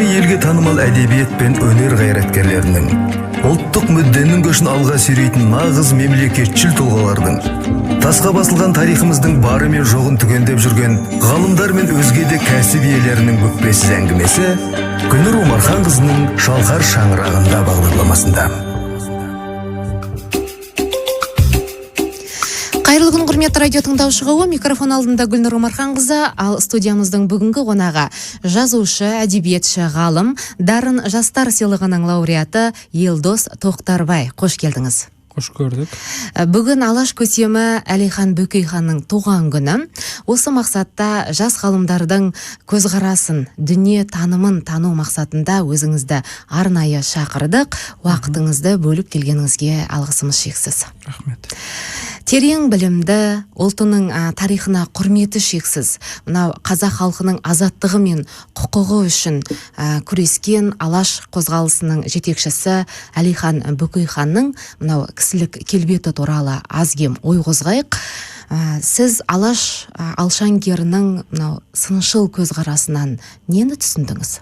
Әңгіме елге танымал әдебиет пен өнер қайраткерлерінің, ұлттық мүдденің көшін алға сүйрейтін нағыз мемлекетшіл тұлғалардың, тасқа басылған тарихымыздың бары мен жоғын түгендеп жүрген ғалымдар мен өзге де кәсіп иелерінің бүкпесіз әңгімесі Гүлнұр Омарханқызының «Шалқар шаңырағында» бағдарламасында. Қайырлы күн, құрметті радио тыңдаушы қауым. Микрофон алдында Гүлнұр Омарханқызы, ал студиямыздың бүгінгі қонағы жазушы, әдебиетші, ғалым, Дарын жастар сыйлығының лауреаты Елдос Тоқтарбай. Қош келдіңіз. Қош көрдік. Бүгін Алаш көсемі Әлихан Бөкейханның туған күні. Осы мақсатта жас ғалымдардың көзқарасын, дүние танымын тану мақсатында өзіңізді арнайы шақырдық. Уақытыңызды бөліп келгеніңізге алғысымыз шексіз. Рахмет. Терең білімді, ұлтының тарихына құрметі шексіз, мынау қазақ халқының азаттығы мен құқығы үшін күрескен Алаш қозғалысының жетекшісі Әлихан Бөкейханның мынау кісілік келбеті туралы аз-кем ой қозғайық. Сіз Алаш алшаңгерінің мынау сыншыл көзқарасынан нені түсіндіңіз?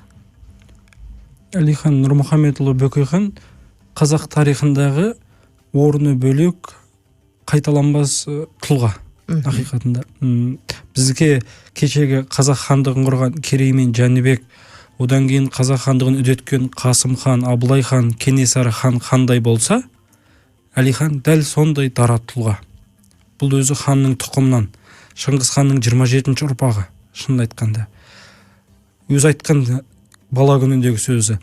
Әлихан Нұрмұхамедұлы Бөкейхан қазақ тарихындағы орны бөлек, қайталанбас тұлға ақиқатында. Бізге кешегі қазақ хандығын құрған Керей мен Жәнібек, одан кейін қазақ хандығын үдеткен Қасым хан, Абылай хан, Кенесары хан қандай болса, Әлихан дәл сондай дара тұлға. Бұл өзі ханның тұқымынан, Шыңғыс ханның 27-ші ұрпағы, шынын айтқанда. Өзі айтқан бала күніндегі сөзі.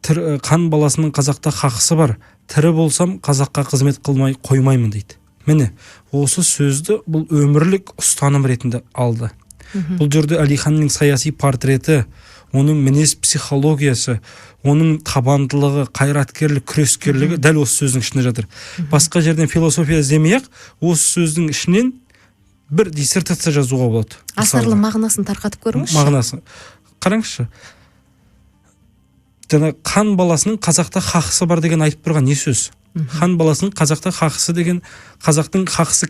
Хан баласының қазақта хақысы бар, тірі болсам қазаққа қызмет қылмай қоймаймын дейді. Міне, осы сөзді бұл өмірлік ұстаным ретінде алды. Бұл жерде Әлиханның саяси портреті, оның мінез психологиясы, оның табандылығы, қайраткерлік, күрескерлігі дәл осы сөздің ішінде жатыр. Басқа жерден философия іздемей-ақ, осы сөздің ішінен бір диссертация жазуға болады. Астарлы мағынасын тарқатып көріңізші. Мағынасы. Қараңызшы. Жаңа хан баласының қазақта хақысы бар деген айтып тұрған не сөз? Хан баласының қазақта хақысы деген қазақтың хақысы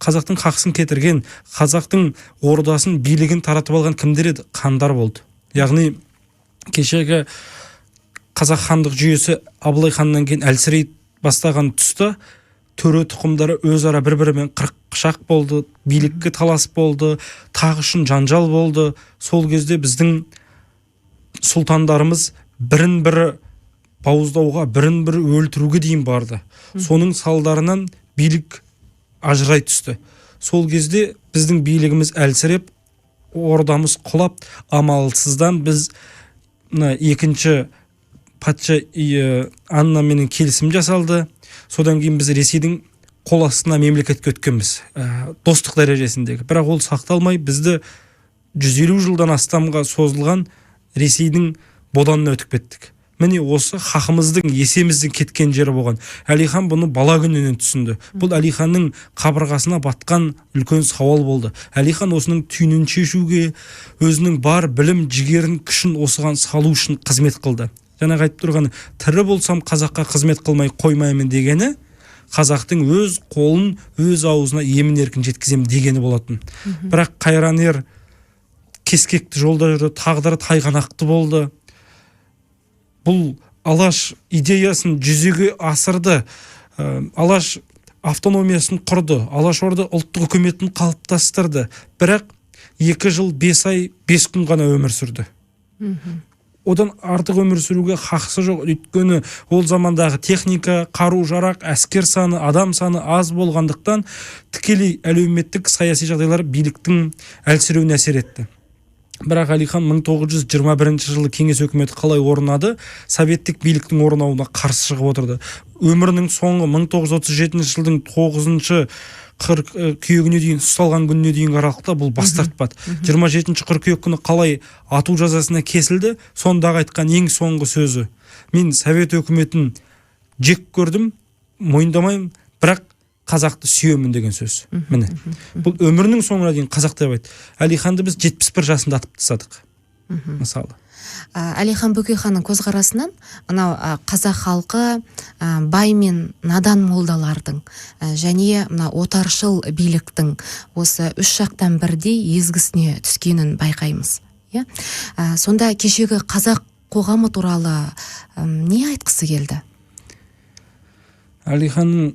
қазақтың хақысын кетірген, қазақтың ордасын, билігін таратып алған кімдер еді? Хандар болды. Яғни кешегі қазақ хандық жүйесі Абылай ханнан кейін әлсірей бастаған тұста төре тұқымдары өзара бір-бірімен қырық пышақ болды, билікке талас болды, тақ үшін жанжал болды. Сол кезде біздің сұлтандарымыз бірін бірі бауыздауға, бірін бірі өлтіруге дейін барды. Соның салдарынан билік ажырай түсті. Сол кезде біздің билігіміз әлсіреп, ордамыз құлап, амалсыздан біз мына екінші патша Анна менен келісім жасалды. Содан кейін біз Ресейдің қол астына мемлекетке өткенбіз, достық дәрежесіндегі. Бірақ ол сақталмай, бізді 150 жылдан астамға созылған Ресейдің боданына өтіп кеттік. Міне осы хақымыздың, есеміздің кеткен жері болған. Әлихан бұны бала күнінен түсінді. Бұл Әлиханның қабырғасына батқан үлкен сауал болды. Әлихан осының түйінін шешуге, өзінің бар білім, жігерін, күшін осыған салу үшін қызмет қылды. Жаңағы айтып тұрғаны, тірі болсам қазаққа қызмет қылмай қоймаймын дегені, қазақтың өз қолын өз аузына емін еркін жеткіземін дегені болатын. Бірақ қайран ер кескекті жолда жүрді, тағдыры тайғанақты болды. Бұл Алаш идеясын жүзеге асырды, Алаш автономиясын құрды, Алаш Орда ұлттық үкіметін қалыптастырды. Бірақ 2 жыл 5 ай 5 күн ғана өмір сүрді. Одан артық өмір сүруге хақысы жоқ. Өйткені ол замандағы техника, қару-жарақ, әскер саны, адам саны аз болғандықтан тікелей әлеуметтік саяси жағдайлар биліктің әлсіреуіне әсер етті. Бірақ Әлихан 1921 жылы кеңес өкіметі қалай орнады, советтік биліктің орнауына қарсы шығып отырды. Өмірінің соңғы 1937 жылдың 9 қыркүйегіне дейін, ұсталған күніне дейінгі аралықта бұл бас тартпады. 27 қыркүйек күні қалай ату жазасына кесілді, сондағы айтқан ең соңғы сөзі: мен совет өкіметін жек көрдім, мойындамаймын, бірақ қазақты сүйемін деген сөз. Міне, бұл өмірінің соңына дейін қазақ деп айтты. Әлиханды біз 71 жасында атып тастадық. Мысалы. Әлихан Бөкейханның көзқарасынан мынау қазақ халқы бай мен надан молдалардың және мына отаршыл биліктің осы үш жақтан бірдей езгісіне түскенін байқаймыз. Иә? Сонда кешегі қазақ қоғамы туралы не айтқысы келді? Әлиханның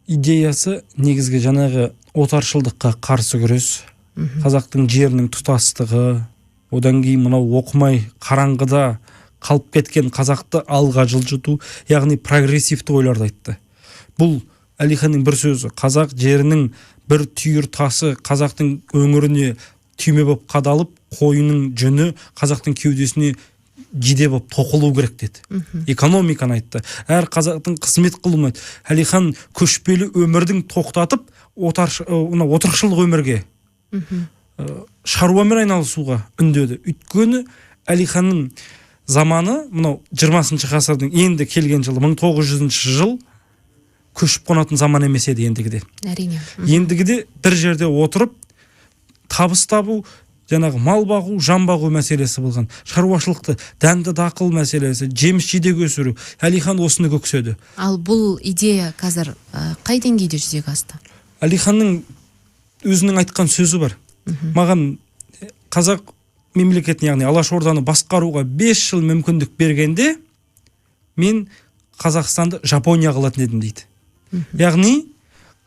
идеясы негізгі жаңағы отаршылдыққа қарсы күрес, қазақтың жерінің тұтастығы, одан кейін мынау оқымай қараңғыда қалып кеткен қазақты алға жылжыту, яғни прогрессивті ойларды айтты. Бұл Әлиханның бір сөзі, қазақ жерінің бір түйір тасы қазақтың өңіріне түйме болып қадалып, қойының жүні қазақтың кеудесіне жиде болып тоқылу керек деді. Экономиканы айтты, әр қазақтың қызмет қылуын айтты. Әлихан көшпелі өмірдің тоқтатып, отырықшылық өмірге, шаруамен айналысуға үндеді. Өйткені Әлиханның заманы мынау 20 ғасырдың енді келген жылы, 1900 жыл көшіп қонатын заман емес еді ендігіде. Әрине. Ендігіде бір жерде отырып табыс табу, жаңағы мал бағу, жан бағу мәселесі болған. Шаруашылықты, дәнді дақыл мәселесі, жеміс жидек өсіру. Әлихан осыны көкседі. Ал бұл идея қазір қай деңгейде жүзеге асты? Әлиханның өзінің айтқан сөзі бар. Маған қазақ мемлекетін, яғни Алаш Орданы басқаруға 5 жыл мүмкіндік бергенде, мен Қазақстанды Жапония қылатын едім дейді. Яғни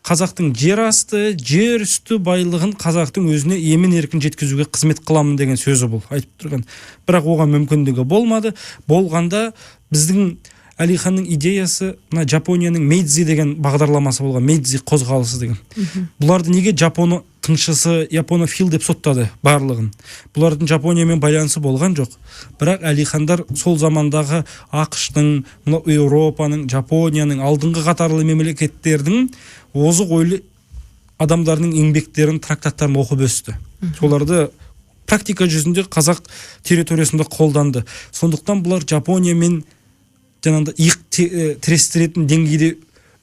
қазақтың жер асты, жер үсті байлығын қазақтың өзіне емін еркін жеткізуге қызмет қыламын деген сөзі бұл айтып тұрған. Бірақ оған мүмкіндігі болмады. Болғанда біздің Әлиханның идеясы мына Жапонияның Мейдзи деген бағдарламасы болған, Мейдзи қозғалысы деген. Бұларды неге Жапоны тыңшысы, японофил деп соттады барлығын? Бұлардың Жапониямен байланысы болған жоқ. Бірақ Әлихандар сол замандағы АҚШ-тың, мына Еуропаның, Жапонияның алдыңғы қатарлы мемлекеттердің озық ойлы адамдарының еңбектерін, трактаттарын оқып өсті. Соларды практика жүзінде қазақ территориясында қолданды. Сондықтан бұлар Жапониямен жаңағыдай иық тірестіретін деңгейде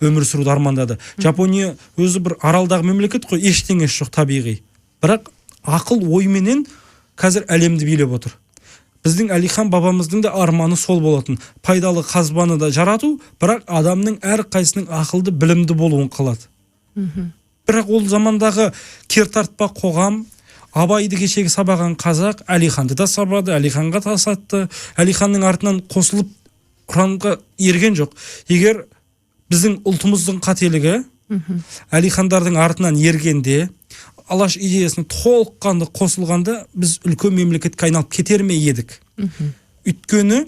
өмір сүруді армандады. Жапония өзі бір аралдағы мемлекет қой, ештеңесі жоқ табиғи. Бірақ ақыл ойменен қазір әлемді билеп отыр. Біздің Әлихан бабамыздың да арманы сол болатын. Пайдалы қазбаны да жарату, бірақ адамның әрқайсының ақылды, білімді болуын қалады. Бірақ ол замандағы кертартпа қоғам, Абайды кешегі сабаған қазақ Әлиханды да сабады, Әлиханға тасатты, Әлиханның артынан қосылып Құранға ерген жоқ. Егер біздің ұлтымыздың қателігі Әлихандардың артынан ергенде, Алаш идеясына толыққанды қосылғанда біз үлкен мемлекетке айналып кетер ме едік? Өйткені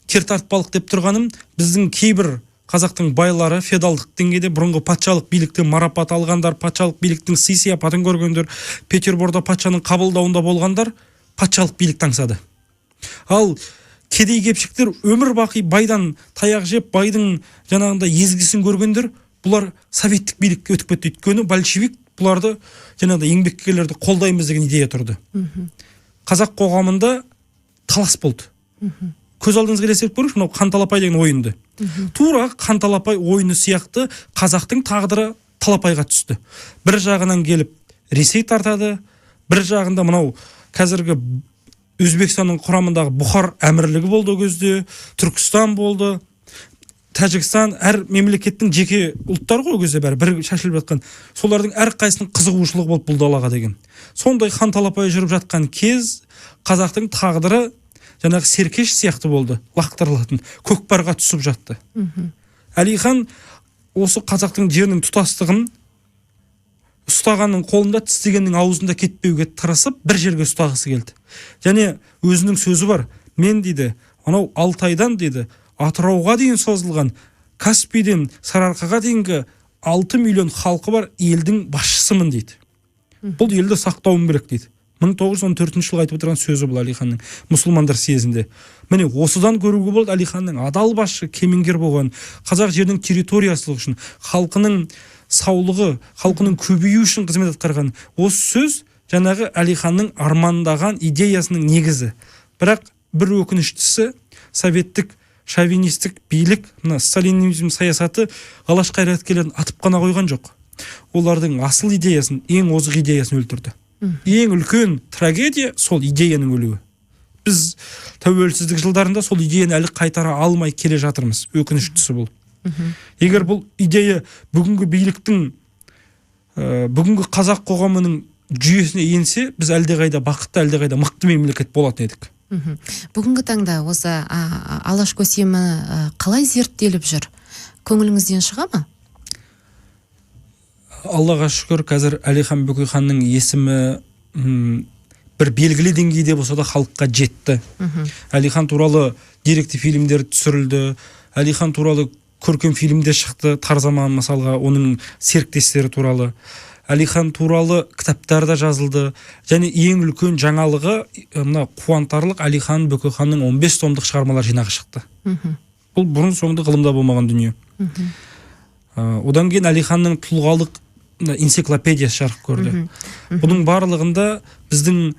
кертартпалық деп тұрғаным, біздің кейбір қазақтың байлары феодалдық деңгейде бұрынғы патшалық биліктен марапат алғандар, патшалық биліктің сый-сияпатын көргендер, Петерборда патшаның қабылдауында болғандар патшалық билікті аңсады. Ал кедей кепшіктер өмір бақи байдан таяқ жеп, байдың жаңағындай езгісін көргендер, бұлар советтік билікке өтіп кетті. Өйткені большевик бұларды жаңағыдай еңбеккерлерді қолдаймыз деген идея тұрды. Қазақ қоғамында талас болды. Көз алдыңызға елестетіп көріңізші, мынау қанталапай деген ойынды. Тура қанталапай ойыны сияқты қазақтың тағдыры талапайға түсті. Бір жағынан келіп Ресей тартады, бір жағында мынау қазіргі Өзбекстанның құрамындағы Бұхар әмірлігі болды ол кезде, Түркістан болды, Тәжікстан, әр мемлекеттің жеке ұлттары ғой ол кезде бәрі бір шашылып жатқан. Солардың әрқайсысының қызығушылығы болды бұл далаға деген. Сондай хан талапай жүріп жатқан кез қазақтың тағдыры жаңағы серкеш сияқты болды, лақтырылатын, көкпарға түсіп жатты. Әлихан осы қазақтың жерінің тұтастығын ұстағанның қолында, тістегеннің аузында кетпеуге тырысып, бір жерге ұстағысы келді. Және өзінің сөзі бар, мен дейді, анау Алтайдан дейді, Атырауға дейін созылған, Каспийден Сарыарқаға дейінгі 6 миллион халқы бар елдің басшысымын дейді. Бұл елді сақтауым керек дейді. 1914 жылы айтып отырған сөзі бұл Әлиханның мұсылмандар съезінде. Міне осыдан көруге болады Әлиханның адал басшы, кемеңгер болған, қазақ жерінің территориясылығы үшін, халқының саулығы, халқының көбеюі үшін қызмет атқарған. Осы сөз жаңағы Әлиханның армандаған идеясының негізі. Бірақ бір өкініштісі, советтік шовинистік билік, мына сталинизм саясаты алаш қайраткерлерін атып қана қойған жоқ. Олардың асыл идеясын, ең озық идеясын өлтірді. Ең үлкен трагедия сол идеяның өлуі. Біз тәуелсіздік жылдарында сол идеяны әлі қайтара алмай келе жатырмыз. Өкініштісі бұл. Егер бұл идея бүгінгі биліктің, бүгінгі қазақ қоғамының жүйесіне енсе, біз әлдеқайда бақытты, әлдеқайда мықты мемлекет болатын едік. Бүгінгі таңда осы Алаш көсемі қалай зерттеліп жүр? Көңіліңізден шыға ма? Аллаға шүкір, қазір Әлихан Бөкейханның есімі бір белгілі деңгейде болса да халыққа жетті. Әлихан туралы деректі фильмдер түсірілді, Әлихан туралы көркем фильмдер шықты, Тарзаман мысалға, оның серіктестері туралы. Әлихан туралы кітаптар да жазылды. Және ең үлкен жаңалығы, мына қуантарлық, Әлихан Бөкейханның 15 томдық шығармалар жинағы шықты. Бұл бұрын соңды ғылымда болмаған дүние. Одан кейін Әлиханның тұлғалық энциклопедиясы жарық көрді. Бұның барлығында біздің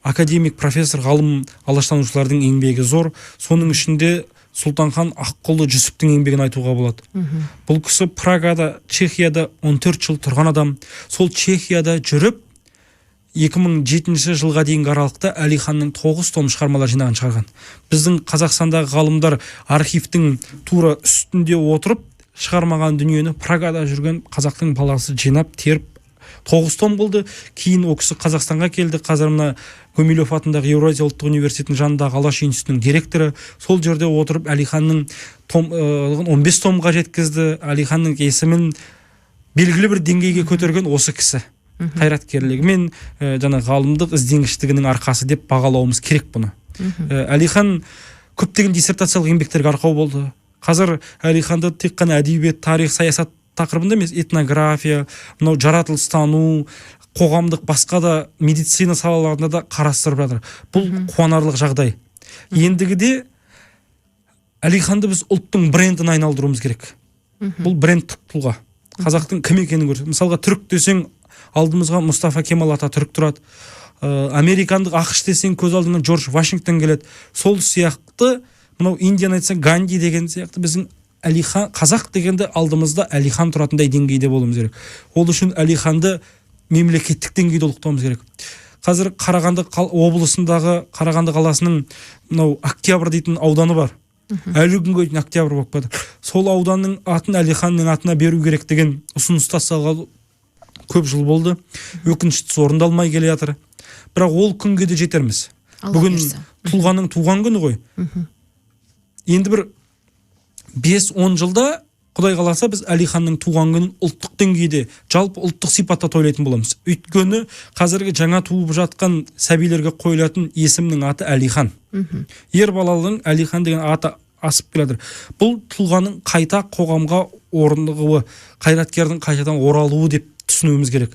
академик, профессор, ғалым, алаштанушылардың еңбегі зор. Соның ішінде Сұлтанхан Аққұлы Жүсіптің еңбегін айтуға болады. Бұл кісі Прагада, Чехияда 14 жыл тұрған адам. Сол Чехияда жүріп 2007 жылға дейінгі аралықта Әлиханның 9 том шығармалар жинағын шығарған. Біздің Қазақстандағы ғалымдар архивтің тура үстінде отырып шығармаған дүниені Прагада жүрген қазақтың баласы жинап, теріп 9 том болды. Кейін ол кісі Қазақстанға келді. Қазір мына Гумилев атындағы Еуразия ұлттық университетінің жанындағы Алаш институтының директоры. Сол жерде отырып Әлиханның 15 томға жеткізді. Әлиханның есімін белгілі бір деңгейге көтерген осы кісі. Қайраткерлігімен, жаңа ғалымдық ізденгіштігінің арқасы деп бағалауымыз керек бұны. Әлихан көптеген диссертациялық еңбектерге арқау болды. Қазір Әлиханды тек қана әдебиет, тарих, саясат тақырыбында емес, этнография, мынау жаратылыстану, қоғамдық басқа да медицина салаларында да қарастырып жатыр. Бұл қуанарлық жағдай. Ендігіде Әлиханды біз ұлттың брендін айналдыруымыз керек. Бұл брендтік тұлға. Қазақтың кім екенін көрсетеді. Мысалға түрік десең алдымызға Мұстафа Кемал Ататүрік тұрады. Американдық АҚШ десең көз алдыңа Джордж Вашингтон келеді. Сол сияқты мынау Индияны айтсаң Ганди деген сияқты біздің Әлихан, қазақ дегенде алдымызда Әлихан тұратындай деңгейде болуымыз керек. Ол үшін Әлиханды мемлекеттік деңгейде ұлықтауымыз керек. Қазір Қарағанды облысындағы Қарағанды қаласының мынау Октябрь дейтін ауданы бар. Әлі күнге дейін Октябрь болып кетті. Сол ауданның атын Әлиханның атына беру керек деген ұсыныс тасталғалы көп жыл болды. Өкініштісі орындалмай келе жатыр. Бірақ ол күнге де жетерміз. Бүгін тұлғаның туған күні ғой. Енді бір 5-10 жылда Құдай қаласа біз Әлиханның туған күнін ұлттық деңгейде, жалпы ұлттық сипатта тойлайтын боламыз. Өйткені қазіргі жаңа туып жатқан сәбилерге қойылатын есімнің аты Әлихан. Ер балалардың Әлихан деген аты асып келе жатыр. Бұл тұлғаның қайта қоғамға орнығуы, қайраткердің қайтадан оралуы деп түсінуіміз керек.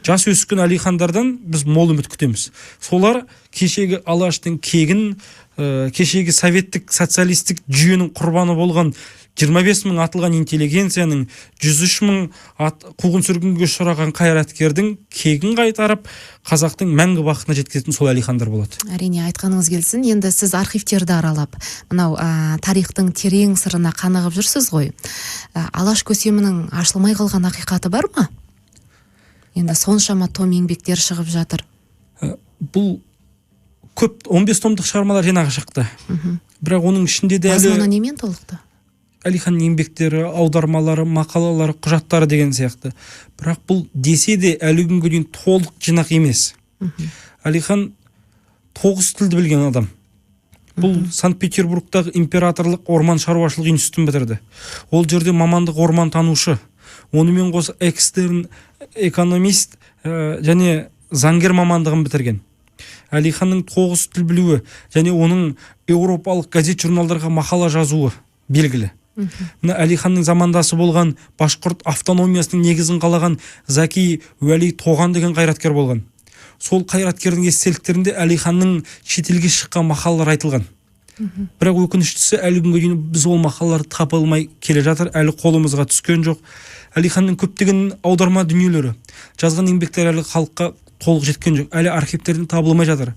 Жас өскен Әлихандардан біз мол үміт күтеміз. Солар кешегі Алаштың кегін, кешегі советтік социалистік жүйенің құрбаны болған 25 мың атылған интеллигенцияның, 103 мың қуғын сүргінге ұшыраған қайраткердің кегін қайтарып, қазақтың мәңгі бақытына жеткізетін сол Әлихандар болады. Әрине, айтқаныңыз келсін. Енді сіз архивтерді аралап, мынау тарихтың терең сырына қанығып жүрсіз ғой. Алаш көсемінің ашылмай қалған ақиқаты бар ма? Енді соншама том еңбектер шығып жатыр. Бұл көп 15 томдық шығармалар жинағы шықты. Бірақ оның ішінде де әлі мазмұны немен толықты? Әлиханның еңбектері, аудармалары, мақалалары, құжаттары деген сияқты. Бірақ бұл десе де әлі күнге дейін толық жинақ емес. Әлихан 9 тілді білген адам. Бұл Санкт-Петербургтағы императорлық орман шаруашылық институтын бітірді. Ол жерде мамандық ормантанушы, онымен қоса экстерн экономист және заңгер мамандығын бітірген. Әлиханның 9 тіл білуі және оның еуропалық газет журналдарға мақала жазуы белгілі. Мына Әлиханның замандасы болған башқұрт автономиясының негізін қалаған Заки Уәли Тоған деген қайраткер болған. Сол қайраткердің естеліктерінде Әлиханның шетелге шыққан мақалалары айтылған. Бірақ өкініштісі әлі күнге дейін біз ол мақалаларды таба алмай келе жатыр, әлі қолымызға түскен жоқ. Әлиханның көптеген аударма дүниелері, жазған еңбектері әлі халыққа толық жеткен жоқ, әлі архивтерден табылмай жатыр.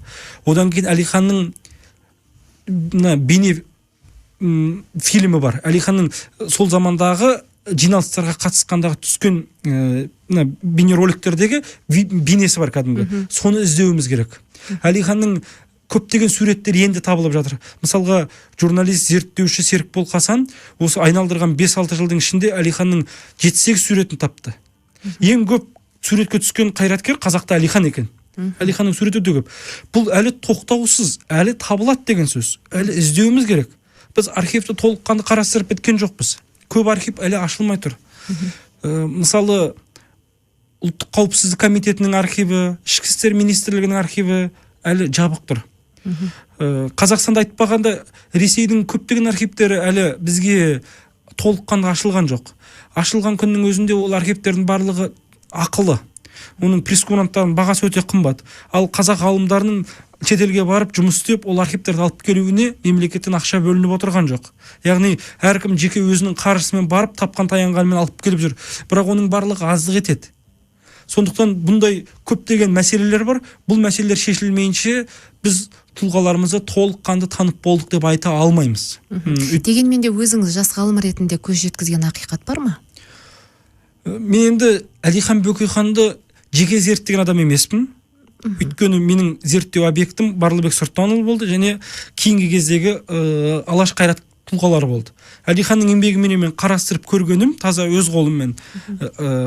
Одан кейін Әлиханның мына бейне фильмі бар. Әлиханның сол замандағы жиналыстарға қатысқандағы түскен мына бейнероликтердегі бейнесі бар кәдімгі. Соны іздеуіміз керек. Әлиханның көптеген суреттер енді табылып жатыр. Мысалға, журналист, зерттеуші Серікбол Қасан осы айналдырған 5-6 жылдың ішінде Әлиханның 7-8 суретін тапты. Ең көп суретке түскен қайраткер қазақта Әлихан екен. Әлиханның суреті өте көп. Бұл әлі тоқтаусыз, әлі табылады деген сөз. Әлі іздеуіміз керек. Біз архивті толыққанды қарастырып біткен жоқпыз. Көп архив әлі ашылмай тұр. Мысалы, Ұлттық қауіпсіздік комитетінің архиві, Ішкі істер министрлігінің архиві әлі жабық тұр. Қазақстанда айтпағанда, Ресейдің көптеген архивтері әлі бізге толыққанды ашылған жоқ. Ашылған күннің өзінде ол архивтердің барлығы ақылы. Оның прейскуранттарының бағасы өте қымбат. Ал қазақ ғалымдарының шетелге барып жұмыс істеп, ол архивтерді алып келуіне мемлекеттен ақша бөлініп отырған жоқ. Яғни әркім жеке өзінің қаржысымен барып, тапқан таянғанымен алып келіп жүр. Бірақ оның барлығы аздық етеді. Сондықтан бұндай көптеген мәселелер бар. Бұл мәселелер шешілмейінше біз тұлғаларымызды толыққанды танып болдық деп айта алмаймыз. Дегенмен де өзіңіз жас ғалым ретінде көз жеткізген ақиқат бар ма? Мен енді Әлихан Бөкейханды жеке зерттеген адам емеспін. Өйткені менің зерттеу объектім Барлыбек Сұртанұлы болды және кейінгі кездегі Алаш қайрат тұлғалары болды. Әлиханның еңбегіменен мен қарастырып көргенім таза өз қолыммен.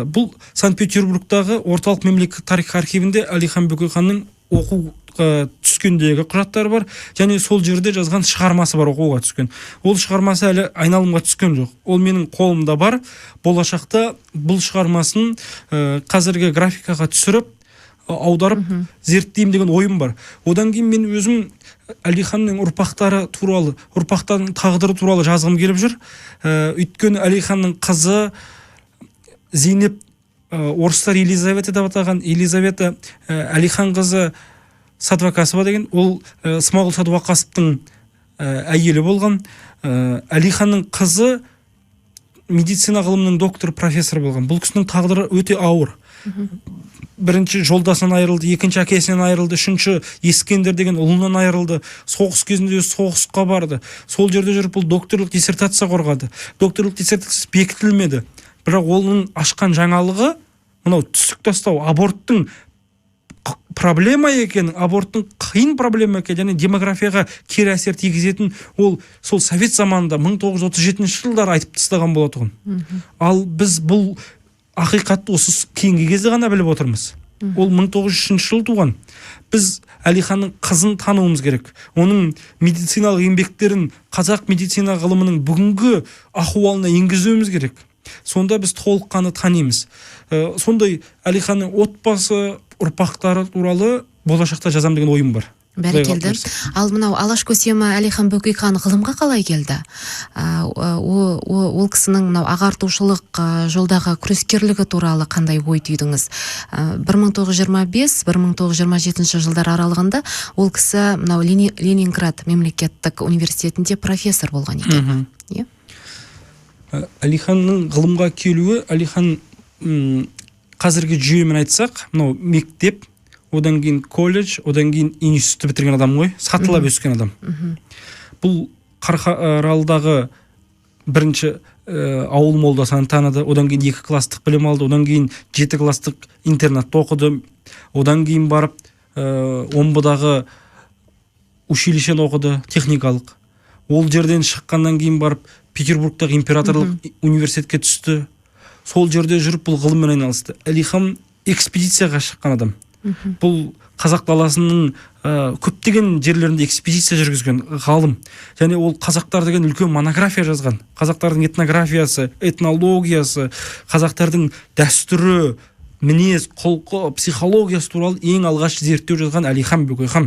Бұл Санкт-Петербургтағы орталық мемлекеттік тарих архивінде Әлихан Бөкейханның оқуға түскендегі құжаттары бар және сол жерде жазған шығармасы бар, оқуға түскен. Ол шығармасы әлі айналымға түскен жоқ. Ол менің қолымда бар. Болашақта бұл шығармасын қазіргі графикаға түсіріп, аударып зерттеймін деген ойым бар. Одан кейін мен өзім Әлиханның ұрпақтары туралы, ұрпақтарының тағдыры туралы жазғым келіп жүр. Өйткені Әлиханның қызы Зейнеп, орыстар Елизавета деп атаған, Елизавета Әлихан қызы Садвақасова деген, ол Смағұл Садуақасовтың әйелі болған. Әлиханның қызы медицина ғылымының докторы, профессор болған. Бұл кісінің тағдыры өте ауыр. Бірінші жолдасынан айырылды, екінші әкесінен айырылды, үшінші Ескендір деген ұлынан айырылды. Соғыс кезінде соғысқа барды. Сол жерде жүріп бұл докторлық диссертация қорғады. Докторлық диссертациясы бекітілмеді. Бірақ оның ашқан жаңалығы мынау түсік тастау, аборттың проблема екенін, аборттың қиын проблема екенін және демографияға кері әсер тигізетін ол сол совет заманында 1937 жылдары айтып тастаған болатұғын. Ал біз бұл ақиқатты осы кейінгі кезде ғана біліп отырмыз. Ол 1903 жылы туған. Біз Әлиханның қызын тануымыз керек. Оның медициналық еңбектерін қазақ медицина ғылымының бүгінгі ахуалына енгізуіміз керек. Сонда біз толыққанды танимыз. Сондай Әлиханның отбасы, ұрпақтары туралы болашақта жазам деген ойым бар. Бәрекелді. Ал мынау Алаш көсемі Әлихан Бөкейхан ғылымға қалай келді? Ол кісінің мынау ағартушылық жолдағы күрескерлігі туралы қандай ой түйдіңіз? 1925-1927 жылдар аралығында ол кісі мынау Ленинград мемлекеттік университетінде профессор болған екен. Иә? Әлиханның ғылымға келуі, Әлихан қазіргі жүйемен айтсақ, мынау мектеп, одан кейін колледж, одан кейін институтты бітірген адам ғой, сатылап өскен адам. Бұл Қарқаралыдағы бірінші ауыл молдасын таныды, одан кейін 2 класстық білім алды, одан кейін 7 класстық интернатта оқыды, одан кейін барып Омбыдағы училищені оқыды, техникалық. Ол жерден шыққаннан кейін барып Петербургтағы императорлық университетке түсті. Сол жерде жүріп бұл ғылыммен айналысты. Әлихан экспедицияға шыққан адам. Бұл қазақ даласының көптеген жерлерінде экспедиция жүргізген ғалым. Және ол қазақтар деген үлкен монография жазған. Қазақтардың этнографиясы, этнологиясы, қазақтардың дәстүрі, мінез, құлқы, психологиясы туралы ең алғаш зерттеу жазған Әлихан Бөкейхан.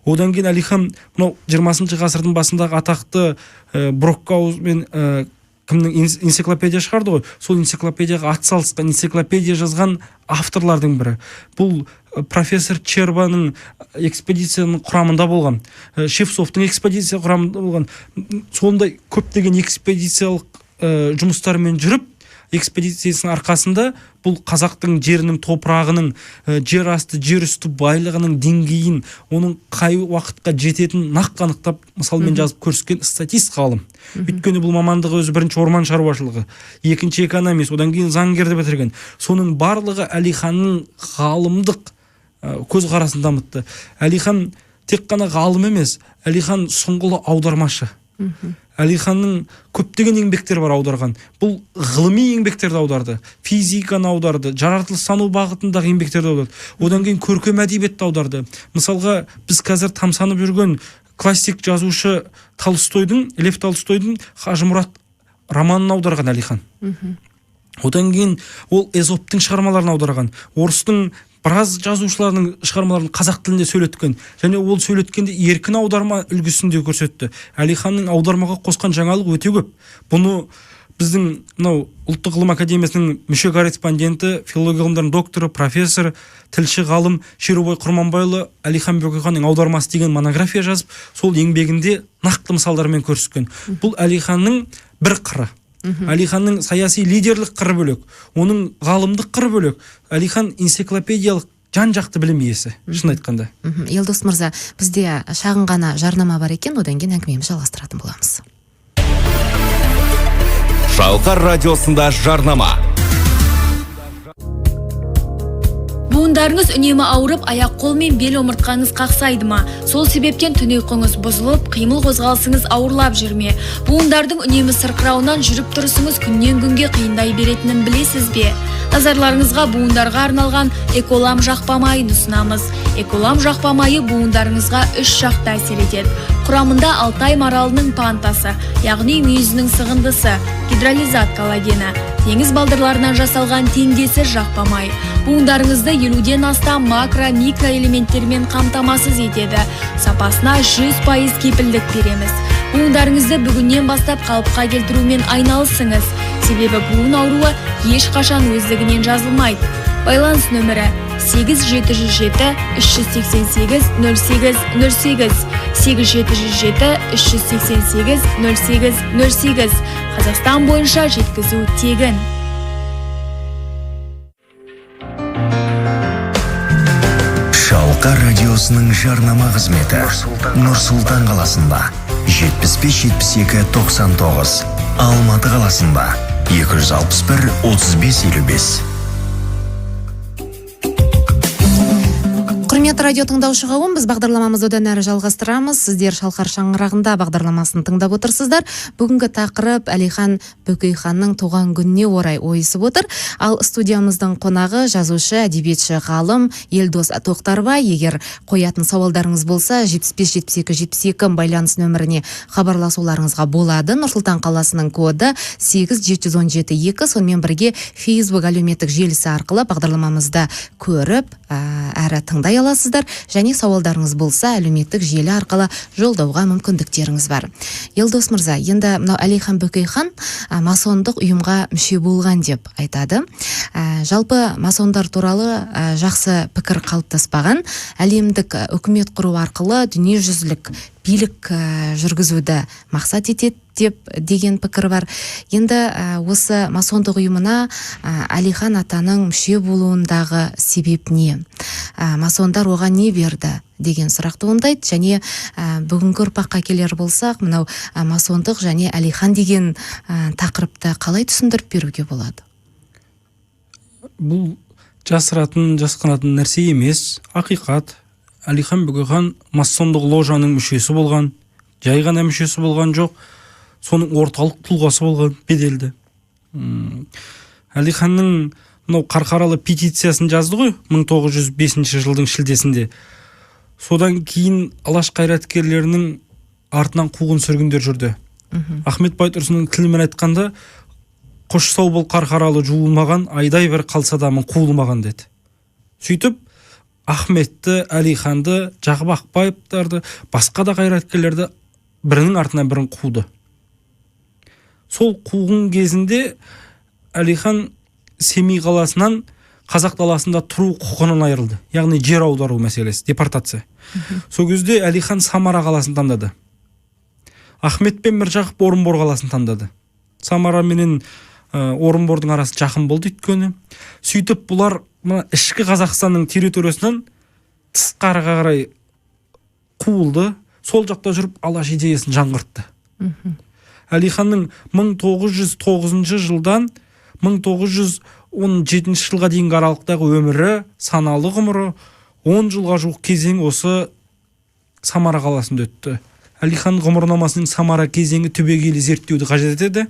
Одан кейін Әлихан мынау 20 ғасырдың басындағы атақты Брокгауз мен кімнің энциклопедия шығарды ғой, сол энциклопедияға ат салысқан, энциклопедия жазған авторлардың бірі. Бұл профессор Чербаның экспедицияның құрамында болған, Шевцовтың экспедиция құрамында болған. Сондай көптеген экспедициялық жұмыстармен жүріп, экспедициясының арқасында бұл қазақтың жерінің, топырағының, жер асты, жер үсті байлығының деңгейін, оның қай уақытқа жететінін нақты анықтап, мысалмен жазып көрсеткен статист ғалым. Өйткені бұл мамандығы өзі бірінші орман шаруашылығы, екінші экономист, одан кейін заңгерді бітірген. Соның барлығы Әлиханның ғалымдық көзқарасын дамытты. Әлихан тек қана ғалым емес, Әлихан сұңғыла аудармашы. Әлиханның көптеген еңбектері бар аударған. Бұл ғылыми еңбектерді аударды, физиканы аударды, жаратылыстану бағытындағы еңбектерді аударды. Одан кейін көркем әдебиетті аударды. Мысалға, біз қазір тамсанып жүрген классик жазушы Толстойдың, Лев Толстойдың Қажымұрат романын аударған Әлихан. Одан кейін ол Эзоптың шығармаларын аударған, орыстың біраз жазушыларының шығармаларын қазақ тілінде сөйлеткен және ол сөйлеткенде еркін аударма үлгісінде көрсетті. Әлиханның аудармаға қосқан жаңалық өте көп. Бұны біздің мынау Ұлттық ғылым академиясының мүше корреспонденті, филология ғылымдарының докторы, профессор, тілші ғалым Шерубай Құрманбайұлы Әлихан Бөкейханның аудармасы деген монография жазып, сол еңбегінде нақты мысалдармен көрсеткен. Бұл Әлиханның бір қыры. Әлиханның саяси лидерлік қыры бөлек, оның ғалымдық қыры бөлек. Әлихан энциклопедиялық жан-жақты білім иесі, шын айтқанда. Елдос мырза, бізде шағын ғана жарнама бар екен, одан кейін әңгімемізді жалғастыратын боламыз. Шалқар радиосында жарнама. Буындарыңыз үнемі ауырып, аяқ қол мен бел омыртқаңыз қақсайды ма? Сол себептен түн ұйқыңыз бұзылып, қимыл қозғалысыңыз ауырлап жүрме? Буындардың үнемі сырқырауынан жүріп тұрысыңыз күннен күнге қиындай беретінін білесіз бе? Назарларыңызға буындарға арналған Эколам жақпа майын ұсынамыз. Эколам жақпа майы буындарыңызға үш жақты әсер етеді. Құрамында Алтай маралының пантасы, яғни мүйізінің сығындысы, гидролизат коллагені, теңіз балдырларынан жасалған теңдессіз жақпа май. Буындарыңызды 50-ден астам макро, микроэлементтермен қамтамасыз етеді. Сапасына 100% кепілдік береміз. Буындарыңызды бүгіннен бастап қалыпқа келтірумен айналысыңыз. Себебі буын ауруы ешқашан өздігінен жазылмайды. Байланыс нөмірі 8 707 388 08 08 8 707 388 08 08. Қазақстан бойынша жеткізу тегін. Шалқар радиосының жарнама қызметі Нұр-Сұлтан қаласында 75 72 99, Алматы қаласында 261 35 55. Құрметті радио тыңдаушы қауым, біз бағдарламамызды одан әрі жалғастырамыз. Сіздер Шалқар шаңырағында бағдарламасын тыңдап отырсыздар. Бүгінгі тақырып Әлихан Бөкейханның туған күніне орай ойысып отыр. Ал студиямыздың қонағы жазушы, әдебиетші, ғалым Елдос Тоқтарбай. Егер қоятын сауалдарыңыз болса, 75 72 72 байланыс нөміріне хабарласуларыңызға болады. Нұр-Сұлтан қаласының коды 8 717 2. Сонымен бірге Facebook әлеуметтік желісі арқылы бағдарламамызды көріп, әрі тыңдай аласыздар және сауалдарыңыз болса әлеуметтік желі арқылы жолдауға мүмкіндіктеріңіз бар. Елдос мырза, енді мынау Әлихан Бөкейхан масондық ұйымға мүше болған деп айтады. Жалпы масондар туралы жақсы пікір қалыптаспаған. Әлемдік үкімет құру арқылы дүниежүзілік билік жүргізуді мақсат етеді деп деген пікір бар. Енді осы масондық ұйымына Әлихан атаның мүше болуындағы себеп не? Масондар оған не берді деген сұрақ туындайды. Және бүгінгі ұрпаққа келер болсақ, мынау масондық және Әлихан деген тақырыпты қалай түсіндіріп беруге болады? Бұл жасыратын, жасқанатын нәрсе емес, ақиқат. Әлихан Бөкейхан масондық ложаның мүшесі болған, жай ғана мүшесі болған жоқ, соның орталық тұлғасы болған, беделді. Әлиханның мынау Қарқаралы петициясын жазды ғой 1905 жылдың шілдесінде. Содан кейін алаш қайраткерлерінің артынан қуғын сүргіндер жүрді. Ахмет Байтұрсынның тілімен айтқанда, қош сау бол Қарқаралы жуылмаған, айдай бір қалса да мың қуылмаған деді. Сөйтіп Ахметті, Әлиханды, Жақып Ақбаевтарды, басқа да қайраткерлерді бірінің артынан бірін қуды. Сол қуғын кезінде Әлихан Семей қаласынан қазақ даласында тұру құқығынан айырылды. Яғни жер аудару мәселесі, депортация. Сол кезде Әлихан Самара қаласын таңдады. Ахмет пен Міржақып Орынбор қаласын таңдады. Самара менен Орынбордың арасы жақын болды өйткені. Сөйтіп бұлар мына ішкі Қазақстанның территориясынан тысқарыға қарай қуылды. Сол жақта жүріп алаш идеясын жаңғыртты. Әлиханның 1909 жылдан 1917 жылға дейінгі аралықтағы өмірі, саналы ғұмыры 10 жылға жуық кезең осы Самара қаласында өтті. Әлихан ғұмырнамасының Самара кезеңі түбегейлі зерттеуді қажет етеді.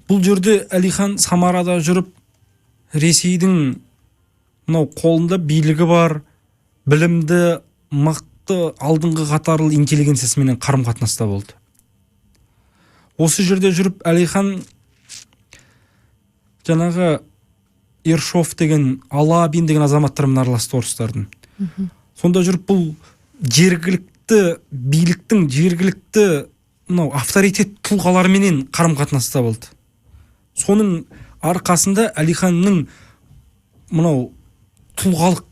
Бұл жерде Әлихан Самарада жүріп Ресейдің мынау қолында билігі бар, білімді, мықты, алдыңғы қатарлы интеллигенциясыменен қарым қатынаста болды. Осы жерде жүріп Әлихан жаңағы Ершов деген, Алабин деген азаматтармен араласты орыстардың. Сонда жүріп бұл жергілікті биліктің, жергілікті мынау авторитет тұлғаларменен қарым қатынаста болды. Соның арқасында Әлиханның мынау тұлғалық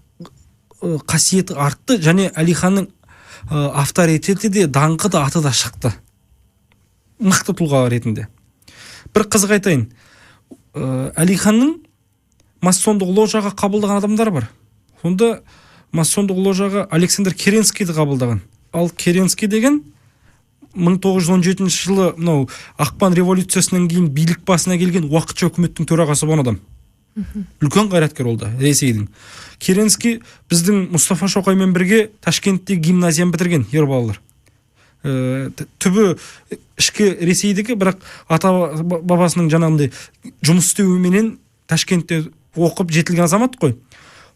қасиеті артты және Әлиханның авторитеті де, даңқы да, аты да шықты. Мықты тұлға ретінде. Бір қызық айтайын. Әлиханның масондық ложаға қабылдаған адамдар бар. Сонда масондық ложаға Александр Керенскийді қабылдаған. Ал Керенский деген 1917 жылы мынау ақпан революциясынан кейін билік басына келген уақытша үкіметтің төрағасы болған адам. Үлкен қайраткер ол да Ресейдің. Керенский біздің Мұстафа Шоқаймен бірге Ташкентте гимназияны бітірген ер балалар. Түбі ішкі Ресейдікі, бірақ ата бабасының жаңағындай жұмыс істеуіменен Ташкентте оқып жетілген азамат қой.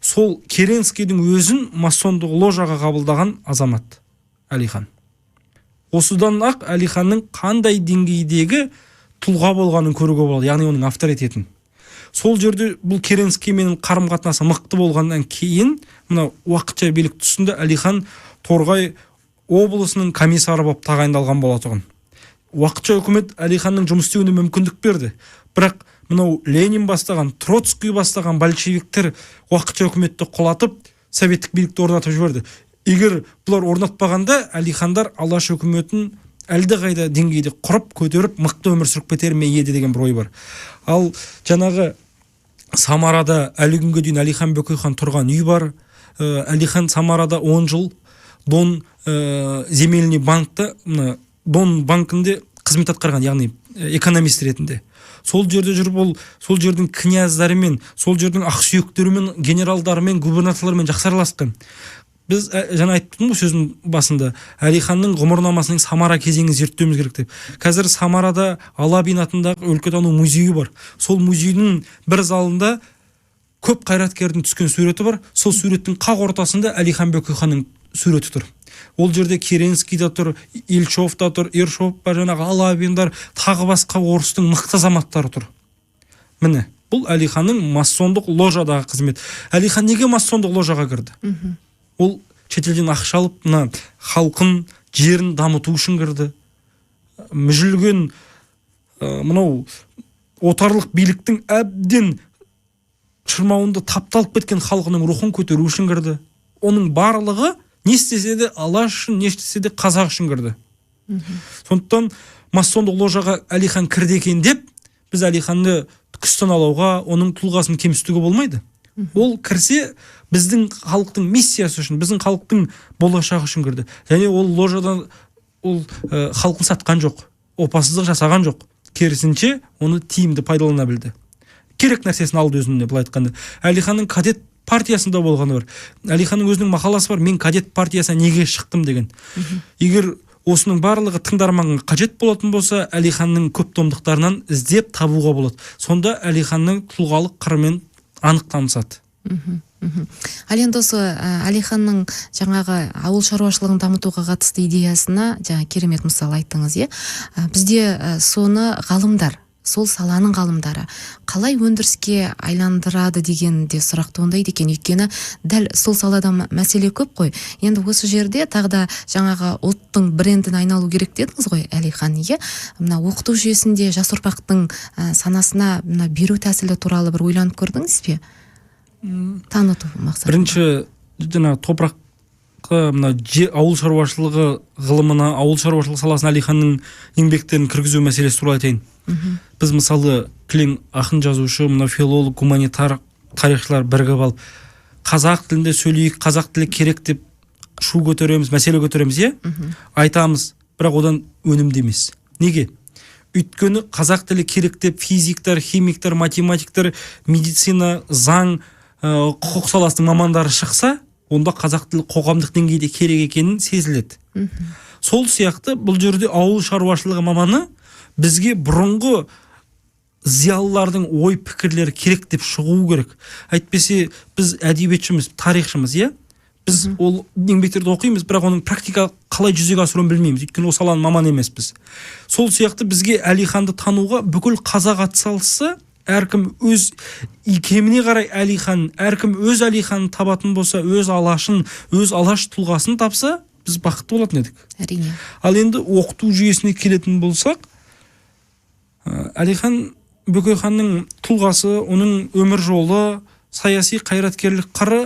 Сол Керенскийдің өзін масондық ложаға қабылдаған азамат Әлихан. Осыдан ақ Әлиханның қандай деңгейдегі тұлға болғанын көруге болады, яғни оның авторитетін. Сол жерде бұл Керенскиймен қарым қатынасы мықты болғаннан кейін мына уақытша билік тұсында Әлихан Торғай облысының комиссары болып тағайындалған болатұғын. Уақытша үкімет Әлиханның жұмыс істеуіне мүмкіндік берді. Бірақ мынау Ленин бастаған, Троцкий бастаған большевиктер уақытша үкіметті құлатып, советтік билікті орнатып жіберді. Егер бұлар орнатпағанда, Әлихандар Алаш үкіметін әлдеқайда деңгейде құрып, көтеріп, мықты өмір сүріп кетер ме еді деген бір ой бар. Ал жаңағы Самарада әлі күнге дейін Әлихан Бөкейхан тұрған үй бар. Әлихан Самарада 10 жыл Дон земельный банкта, мына Дон банкінде қызмет атқарған, яғни экономист ретінде. Сол жерде жүріп ол сол жердің княздарымен, сол жердің ақсүйектерімен, генералдарымен, губернаторларымен жақсы араласқан. Біз жаңа айттым ғой сөздің басында, Әлиханның ғұмырнамасының Самара кезеңін зерттеуіміз керек деп. Қазір Самарада Алабин атындағы өлкетану музейі бар. Сол музейдің бір залында көп қайраткердің түскен суреті бар. Сол суреттің қақ ортасында Әлихан Бөкейханның суреті тұр. Ол жерде Керенский де тұр, Ильчов та тұр, Ершов бар, жаңағы Алабиндар, тағы басқа орыстың мықты азаматтары тұр. Міне, бұл Әлиханның масондық ложадағы қызмет. Әлихан неге масондық ложаға кірді? Ол шетелден ақша алып, мына халқын, жерін дамыту үшін кірді. Мүжілген мынау отарлық биліктің әбден шырмауында тапталып кеткен халқының рухын көтеру үшін кірді. Оның барлығы не істесе де Алаш үшін, не істесе де қазақ үшін кірді. Сондықтан масондық ложаға Әлихан кірді екен деп біз Әлиханды күстаналауға, оның тұлғасын кемсітуге болмайды. Ол кірсе біздің халықтың миссиясы үшін, біздің халықтың болашағы үшін кірді. Және ол ложадан ол халқын сатқан жоқ, опасыздық жасаған жоқ. Керісінше оны тиімді пайдалана білді. Керек нәрсесін алды өзіне, былай айтқанда. Әлиханның кадет партиясында болғаны бар. Әлиханның өзінің мақаласы бар, мен кадет партиясына неге шықтым деген. Егер осының барлығы тыңдарманға қажет болатын болса, Әлиханның көп томдықтарынан іздеп табуға болады. Сонда Әлиханның тұлғалық қырымен анық танысады. Ал енді осы Әлиханның жаңағы ауыл шаруашылығын дамытуға қатысты идеясына жаңа керемет мысал айттыңыз, иә? Бізде соны ғалымдар, сол саланың ғалымдары қалай өндіріске айландырады деген де сұрақ туындайды екен. Өйткені дәл сол салада мәселе көп қой. Енді осы жерде тағы да жаңағы ұлттың брендіне айналу керек дедіңіз ғой, Әлихан, иә? Мына оқыту жүйесінде жас ұрпақтың санасына мына беру тәсілі туралы бір ойланып көрдіңіз бе? Таныту мақсатында. Бірінші жаңағы топыраққа, мына ауыл шаруашылығы ғылымына, ауыл шаруашылығы саласына Әлиханның еңбектерін кіргізу мәселесі туралы айтайын. Біз мысалы кілең ақын, жазушы, мына филолог, гуманитар, тарихшылар бірігіп алып қазақ тілінде сөйлейік, қазақ тілі керек деп шу көтереміз, мәселе көтереміз, иә? Айтамыз, бірақ одан өнімді емес. Неге? Өйткені қазақ тілі керек деп физиктер, химиктер, математиктер, медицина, заң, құқық саласының мамандары шықса, Онда қазақ тілі қоғамдық деңгейде керек екенін сезіледі. Сол сияқты бұл жерде ауыл шаруашылығы маманы бізге бұрынғы зиялылардың ой пікірлері керек деп шығу керек. Әйтпесе біз әдебиетшіміз, тарихшымыз, иә, біз ол еңбектерді оқимыз, бірақ оның практика қалай жүзеге асыруын білмейміз, өйткені ол саланың маманы емеспіз. Сол сияқты бізге Әлиханды тануға бүкіл қазақ атсалысса, әркім өз икеміне қарай Әлихан, әркім өз Әлиханын табатын болса, өз алашын, өз алаш тұлғасын тапса, біз бақытты болатын едік. Әрине. Ал енді оқыту жүйесіне келетін болсақ, Әлихан Бөкейханның тұлғасы, оның өмір жолы, саяси қайраткерлік қыры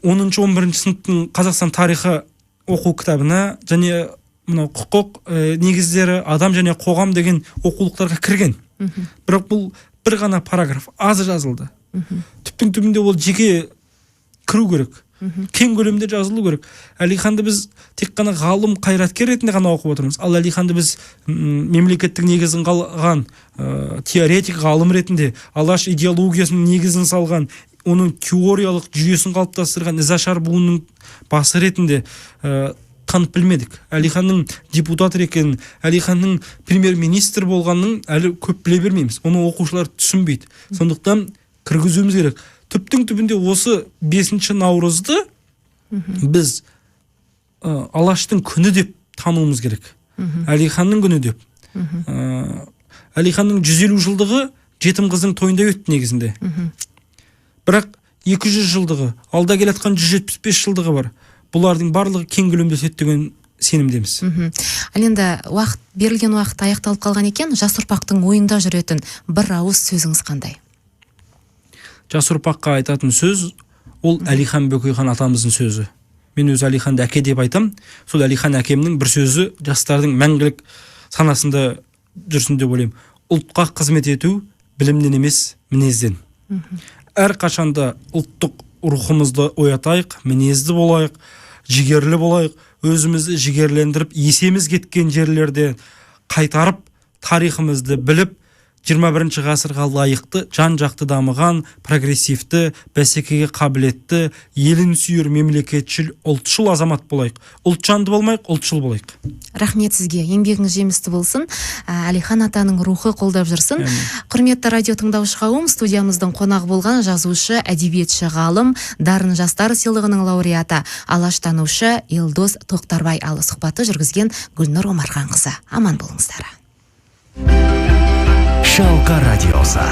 10-11 сыныптың Қазақстан тарихы оқу кітабына және мынау құқық негіздері, адам және қоғам деген оқулықтарға кірген. Бірақ бұл бір ғана параграф, аз жазылды. Түптің түбінде ол жеке кіру керек. Кең көлемде жазылу керек. Әлиханды біз тек қана ғалым қайраткер ретінде ғана оқып отырмыз. Ал Әлиханды біз мемлекеттік негізін қалған теоретик ғалым ретінде, алаш идеологиясының негізін салған, оның теориялық жүйесін қалыптастырған ізашар буынның басы ретінде танып білмедік. Әлиханның депутат екенін, Әлиханның премьер-министр болғанын әлі көп біле бермейміз. Оны оқушылар түсінбейді. Сондықтан кіргізуіміз керек. Түптің түбінде осы 5 наурызды біз Алаштың күні деп тануымыз керек. Әлиханның күні деп. Әлиханның 150 жылдығы жетім қыздың тойында өтті негізінде. Бірақ 200 жылдығы, алда келе жатқан 175 жылдығы бар. Бұлардың барлығы кең көлемде өтеді деген сенімдеміз. Ал енді уақыт, берілген уақыт аяқталып қалған екен. Жас ұрпақтың ойында жүретін бір ауыз сөзіңіз қандай? Жас ұрпаққа айтатын сөз ол Әлихан Бөкейхан атамыздың сөзі. Мен өз Әлиханды әке деп айтам. Сол Әлихан әкемнің бір сөзі жастардың мәңгілік санасында жүрсін деп ойлаймын. Ұлтқа қызмет ету білімнен емес, мінезден. Әрқашанда ұлттық рухымызды оятайық, мінезді болайық, жігерлі болайық, өзімізді жігерлендіріп, есеміз кеткен жерлерде қайтарып, тарихымызды біліп, 21 ғасырға лайықты, жан-жақты дамыған, прогрессивті, бәсекеге қабілетті, елін сүйер мемлекетшіл, ұлтшыл азамат болайық. Ұлтжанды болмайық, ұлтшыл болайық. Рахмет сізге, еңбегіңіз жемісті болсын. Әлихан атаның рухы қолдап жүрсін. Әмин. Құрметті радио тыңдаушы қауым, студиямыздың қонағы болған жазушы, әдебиетші ғалым, Дарын жастар сыйлығының лауреаты, алаштанушы Елдос Тоқтарбай ал сұхбатты жүргізген Гүлнұр Омарханқызы. Аман болыңыздар. Шалқар радиосы.